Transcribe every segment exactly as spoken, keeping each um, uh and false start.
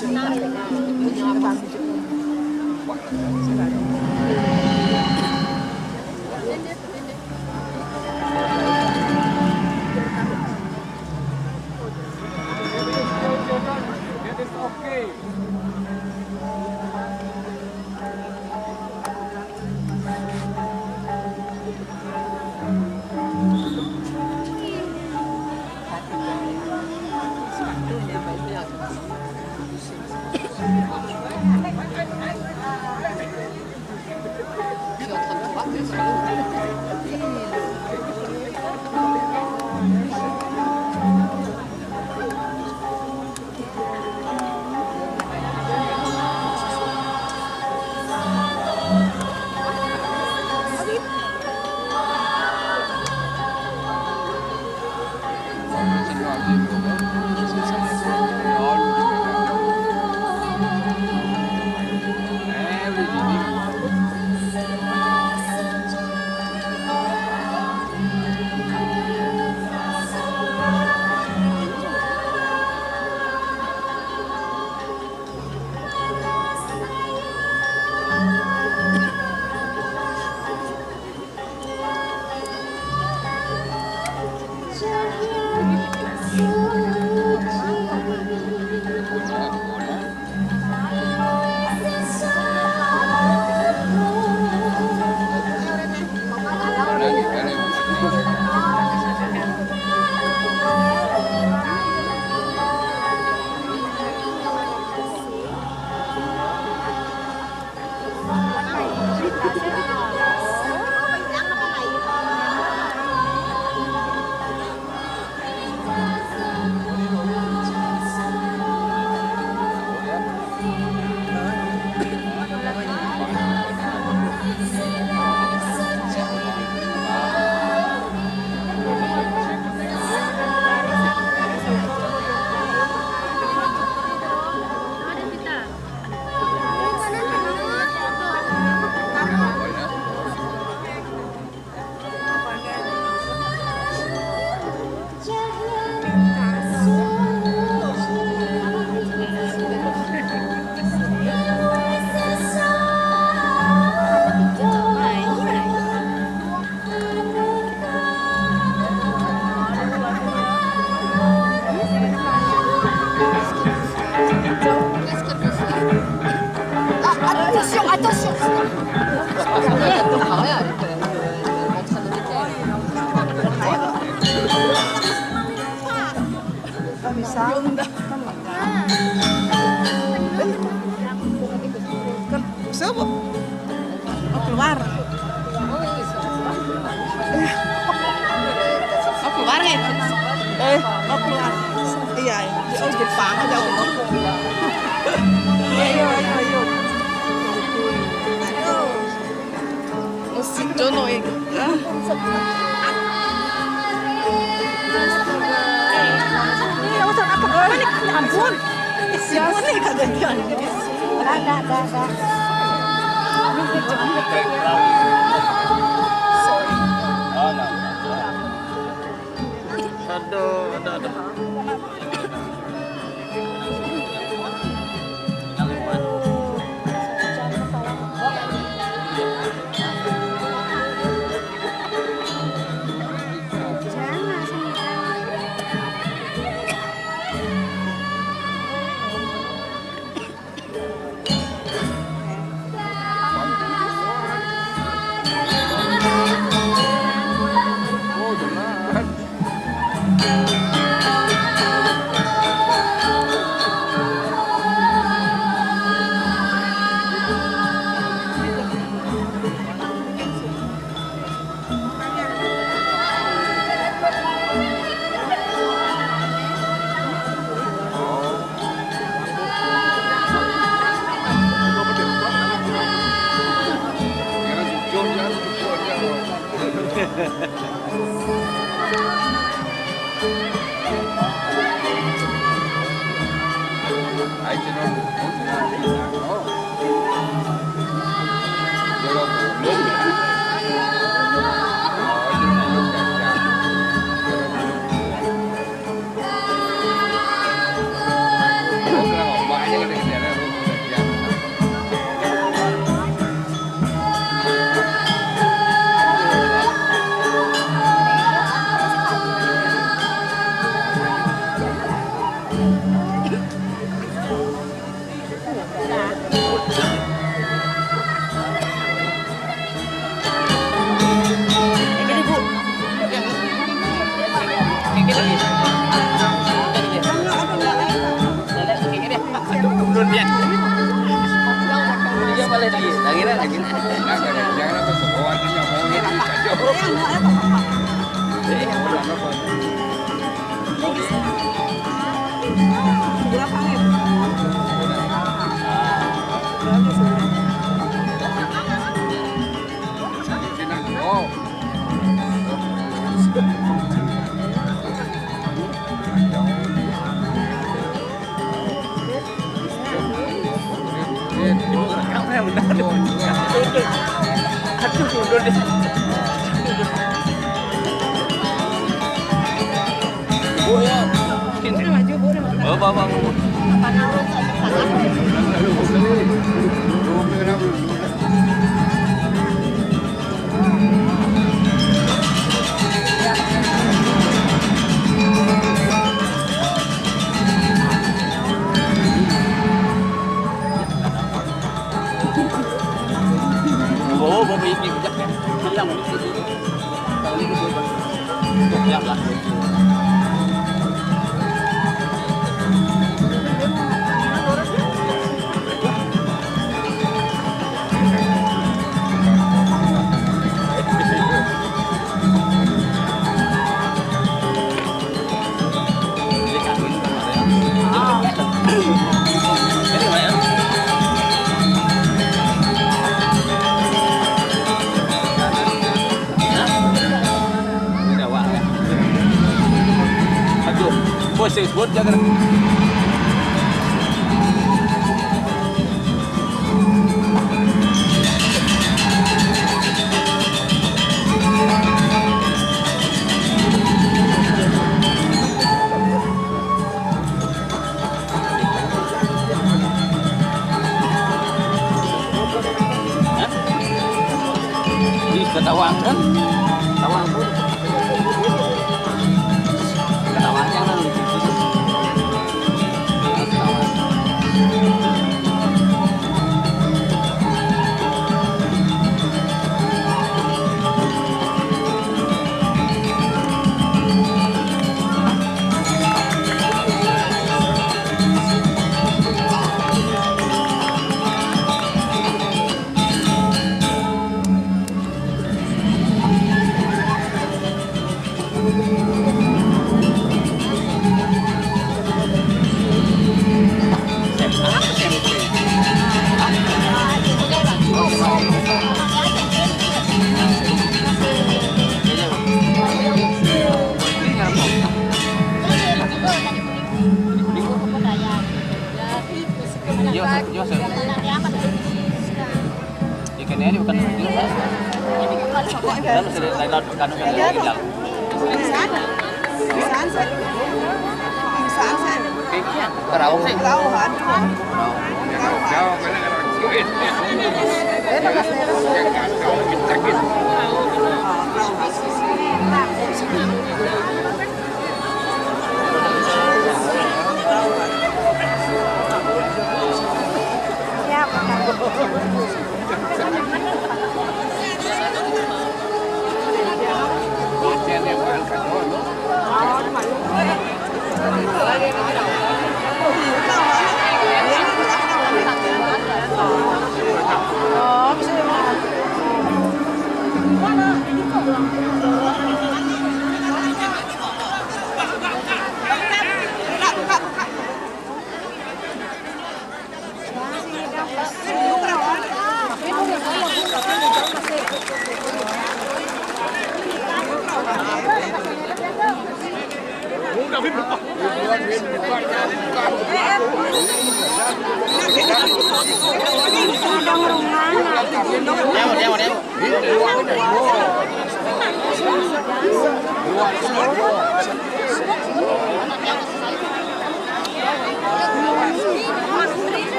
Ah, attention, attention. Siapa? Mau keluar. Mau keluar ya? Eh, mau keluar. Iya, iya. Oh, Jepang aja aku mau keluar. Ayo, ayo, ayo. Aduh. Musik Jono ya. Ini urusan apa? Apa nih? Ya ampun. Ya ampun nih, kagak dia. Enggak, enggak, enggak, enggak. Aduh, aduh, aduh. Iya, boleh lagi. Lagi, lagi. Jangan apa semua, nanti nggak mau, nanti kacau. Aduh, udah deh. Bu, ya. Ini maju, Bu, udah makan. Bawa, bawa, bawa. Oh, bapak ini bijak ya. Bilang, Bang. Tuh, ya, Bang. Aduh, bos, serius buat jangan. Ih, ketahuan kan? Ketahuan. Ketahuan jangan. Iya, Mas, iya, Mas. Ikannya ini bukan, kan sudah lain laut, bukan, bukan, bukan. Di sana. Di sana, saya. Di sana, saya. Perahu sih. Perahu, aduh. Perahu.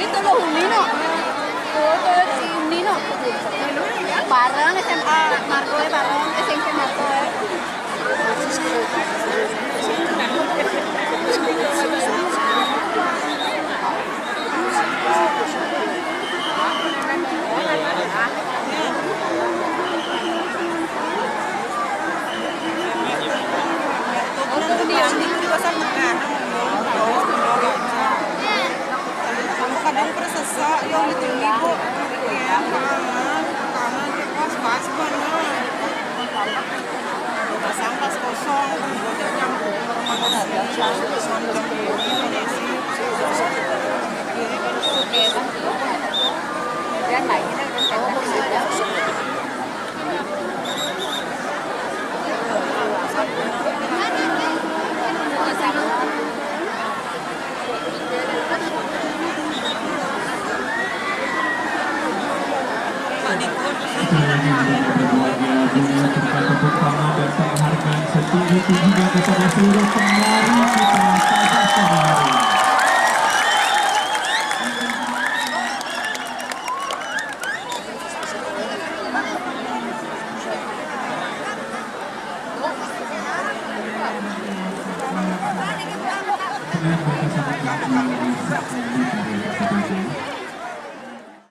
Itu lo Unino. Foto si Unino. Bareng S M A Marco, bareng S M P Marco. Kadang persesa, ya, gitu, ibu. Iya, kangen, kangen, pas, pas banget. Sampas kosong, udah campur manusia, Indonesia. Tepuk tangan dan penghargaan setinggi-tingginya kepada seluruh penari kita pada sore hari ini. Dengan berkesan